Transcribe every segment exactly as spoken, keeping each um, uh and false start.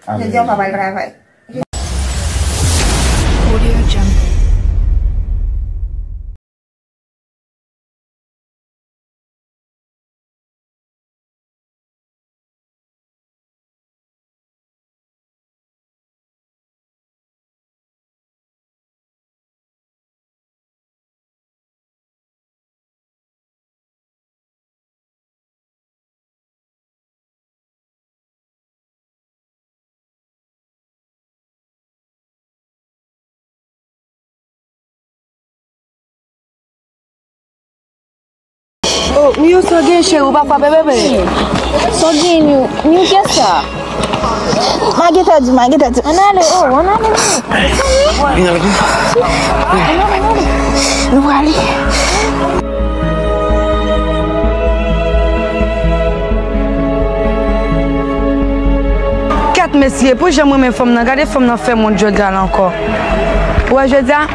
Jodi a, w pa pral travay. Audio Jungle. Oh, Miu, sa w gen, cheri, ou pa frape bebe? Sa w gen, Miu? Miu, kiyès sa? Ma gentan di, ma gentan di. Ann ale, oh, ann ale, Miu. Vin avèk nou. Ann ale, ann ale. Nou prale. Kat mesye, pou jan m renmen fanm nan, gade fanm nan fè m wont jodi a la ankò. Ou wè jodi a,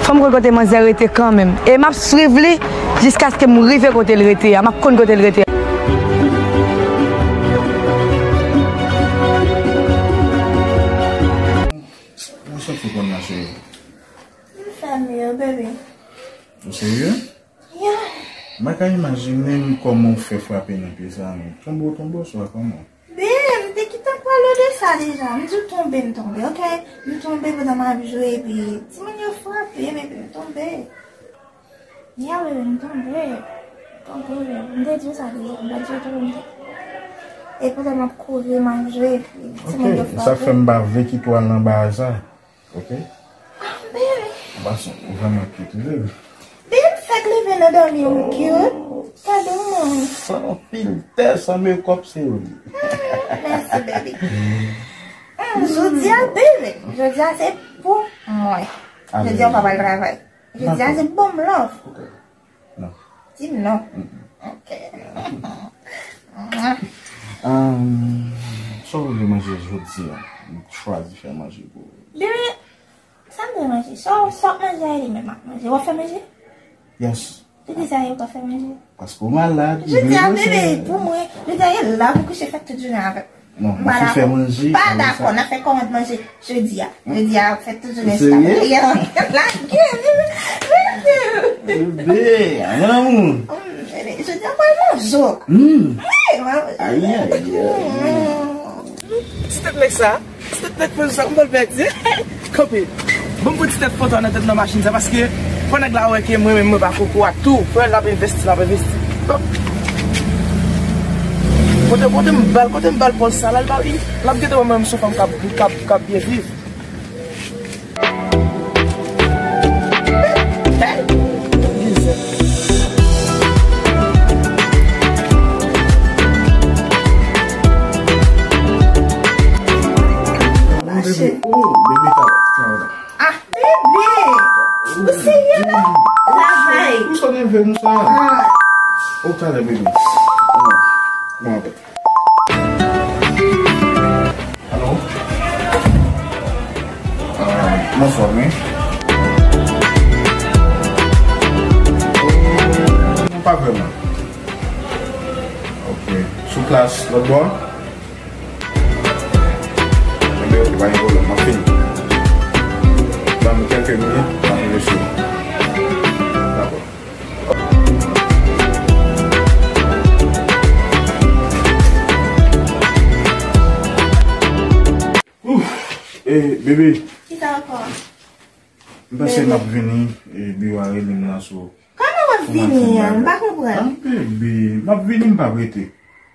fanm kote manzè rete kanmenm. E m ap swiv li jiskaske m rive kote l rete a. M ap konn kote l rete a. Ou sot sou kòn nan, cheri? M fè mye, bebe. Ou serye? Yeah. M pa ka imajine m kòman w fè frape nan pye sa, non. Tonbe w tonbe oswa kòman? Ben, m te gentan pale de sa deja. M di w tonbe, m tonbe, ok? M tonbe pandan m ap jwe, epi timoun yo frape, epi m tonbe. Ya, bebe, m tonbe. Tonbe, m te di w sa deja. M pa di w tonbe, m te. E pandan m ap kouri, m ap jwe, epi timoun yo frape. Ok, sa fè m pa vle kite w al nan baray sa. Ok? Ah, bebe. Ou pa son, ou vrèman cute, wi, bebe. Bebe, m fèk leve nan dòmi, m cute. Gade w, man. San filtè, san makeup, se ou li. Hmm, mèsi, bebe. Hmm, jodi a, bebe. Jodi a, se pou mwen. Jodi a, w pa pral travay. Jodi a, se bon love. Ok. Non. Di m non. Mm-mm. Ok. Ahn, sa w vle manje jodi a? M chwazi fè manje pou ou. Bebe, sa m vle manje? Sa w, sa w manje a li menm m ap manje. W ap fè manje? Yes. Depi sa yo pa fè manje. Paske w malad, li vle manje. Jodi a, bebe, pou mwen, jodi a, e la pou kouche fè tout jounen avè m. Non, m ap fè manje. Pa dakò, n ap fè kòmand manje jodi a. Jodi a, fè tout jounen chita. Serye? Lage, bebe. Bebe, mon amour. Jodi a, m pral manje w. Wi, m pral manje w. Ayi, ayi, ayi. Ti tèt nèg sa, ti tèt nèg sa, m pral pèdi. Kanpe. Ban m pran ti tèt foto nan tèt nan machin sa, paske fò nèg la wè ke mwen menm mwen pa koko ak tou. Fò l ap envesti, l ap envesti. Kote, kote m bal, kote m bal pòz sa la, l ap, l ap gentan wè mwen, m se yon fanm k ap, k ap, k ap byen viv. Mache. Oh, bebe, ta, ta, ta. Ah, bebe! Ou serye la? Travay. Ou sot nève konsa? Ah. Ou talè, bebe. Ah. Bon, apre. Alo? Ah, bonswa, wi. Non, pa vrèman. Ok. Sou plas, lòt bò? Ebyen, ok, pa gen pwoblèm, m ap fini. Ban m kèlke minit, m ap rive sou ou. Dakò. Ouf! Eh, bebe. Kisa ankò? M panse m ap vini, eh, biwo a rele m la, so. Kòman w ap vini an? M pa konprann. Ah, bebe, m ap vini, m p ap rete.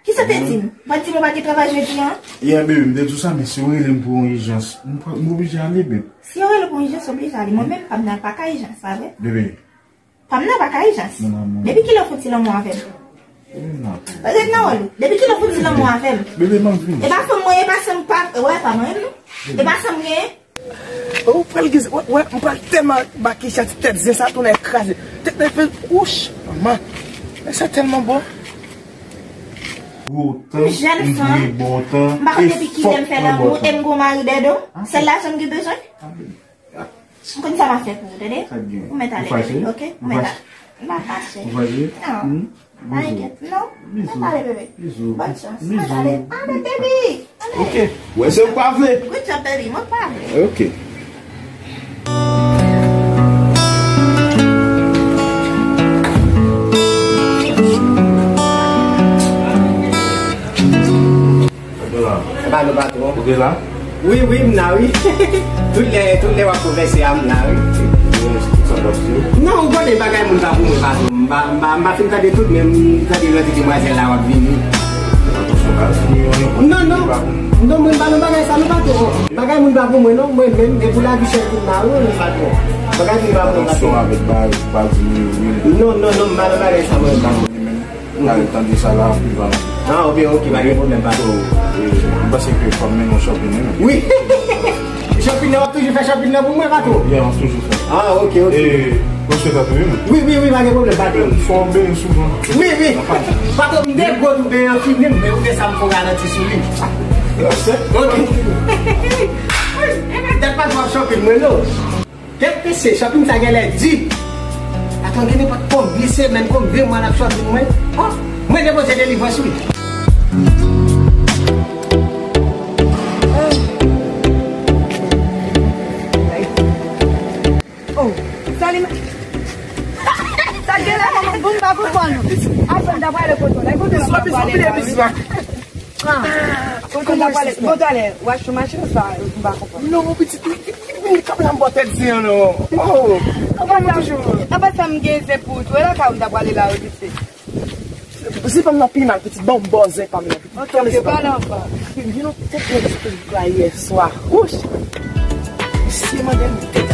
Kisa w te di m? Ou pa t di m ou pa gen travay jodi an? Yeah, bebe, m te di w sa, men si yo rele m pou yon ijans, m pa, m oblije ale, bebe. Si yo rele w pou yon ijans, w oblije ale. Mwen menm, pa m nan, pa ka ijans, pa vre? Bebe. Pa m nan, pa ka ijans. Mon amour. Depi kilè w fouti lanmou avè m? Ret nan wòl ou. Depi kilè w fouti lanmou avè m? Bebe, m ap vini. E pa fanm mwen, e pa sa m pa, wè, pa mwen menm, non. E pa sa m genyen. Ou pral giz, wè, wè, m pral tèlman ba Keisha ti tèt zen sa tounen kraze. Tèt mwen fè, wouch, manman. Men sa tèlman bon. Gwo tan, m jèn fanm, m pa konn depi kilè m fè lanmou, e m gon mari dèdo. Sèl lajan m gen bezwen. M konn sa m ap fè pou ou, tande? Ou mèt ale, ok? Ou mèt ale. M pa fache. Ou fache? Non. Hmm? Pa enkyèt, non. Mwen pale, bebe. Bòn chans. Mwen pale. Ale, baby. Ale. Ok. Wè, se ou pa vle. Good job, baby. Mwen pa vle. Ok. Sa va, nou patwon? Ou te la? Wi, wi, m la, wi. Tout lè, tout lè w ap konvèse a, m la, wi. Sa w ap di? Non, ou konnen bagay moun pa pou mwen, patwon. M pa, m pa, m pa fin tande tout, men m tande lòt demwazèl la w ap vini. Non, non. Non, mwen pa nan bagay sa, non, patwon. Bagay moun pa pou mwen, non. Mwen menm, e pou lavi chè tout la, wi, patwon. Bagay moun pa pou mwen, patwon. Attention avec bagay, pa di wi, wi. Non, non, non, m pa nan bagay sa, mwen, patwon. Gade, tande sa la, pi va. Ah, ok, ok, pa gen pwoblèm, patwon. So, e, m panse ke fò m mennen w shopping, wi. Wi. Shopping nan, w ap toujou fè shopping nan pou mwen, patwon? Yeah, m ap toujou fè. Ah, ok, ok. E, mwen swete w tou, wi. Wi, wi, wi, pa gen pwoblèm, patwon. Fò w benyen souvan. Wi, wi. Patwon, m de gwo tou benyen an fini, men ou gen sa m fè w ralanti sou li. Ok. Dat patwon ap shopping mwen, non. Kèt mesye, shopping sa genlè di. Patwon gen nenpòt konbyen semèn, konbyen mwa n ap shopping mwen. Oh, mwen depoze delivrans wi. Oh, Salima. Sa genlè manman boum pa pou kò nou. Apre m ta prale kote w la. Kote w la m ta prale la, wi. Ah, kote w ta prale? Bon, talè, w ap sou machin sa, m pa konprann. Non, pitit, li, li, li, li kap la m bò tèt zen an, non. Oh, apa sa, apa sa m gen zen pou ou tou? E lakay ou m ta prale la, wi, pitit. Zen pa m nan pi mal, pitit, ban m bò zen pa m nan, pitit. Ok, ok, pale anfan. Vin yon tèt nèg sou Facebook la yè swa. Wouch! Misye mande m tèt.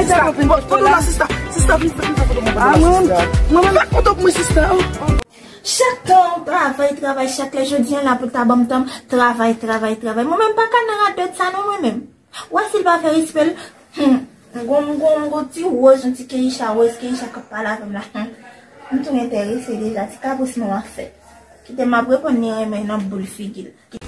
Sista, foto la, sista. Sista, vin fè, vin fè foto mwen, mwen, sista. Fè foto pou mwen, sista. Oh, oh. Chak tan ou travay, travay, chak lè jodi an la pou ta ban m tan, travay, travay, travay. Mwen menm pa ka nan radòt sa non mwen menm. Ou wè si l pa fè respè l, hmm, m gon, m gon, m gon ti woz, yon ti Keisha woz, Keisha k ap pale avè m la, hmm. M tou enterese deja, ti kabris mwen w ap fè. Kite m ap reponn li renmen nan boul figi l.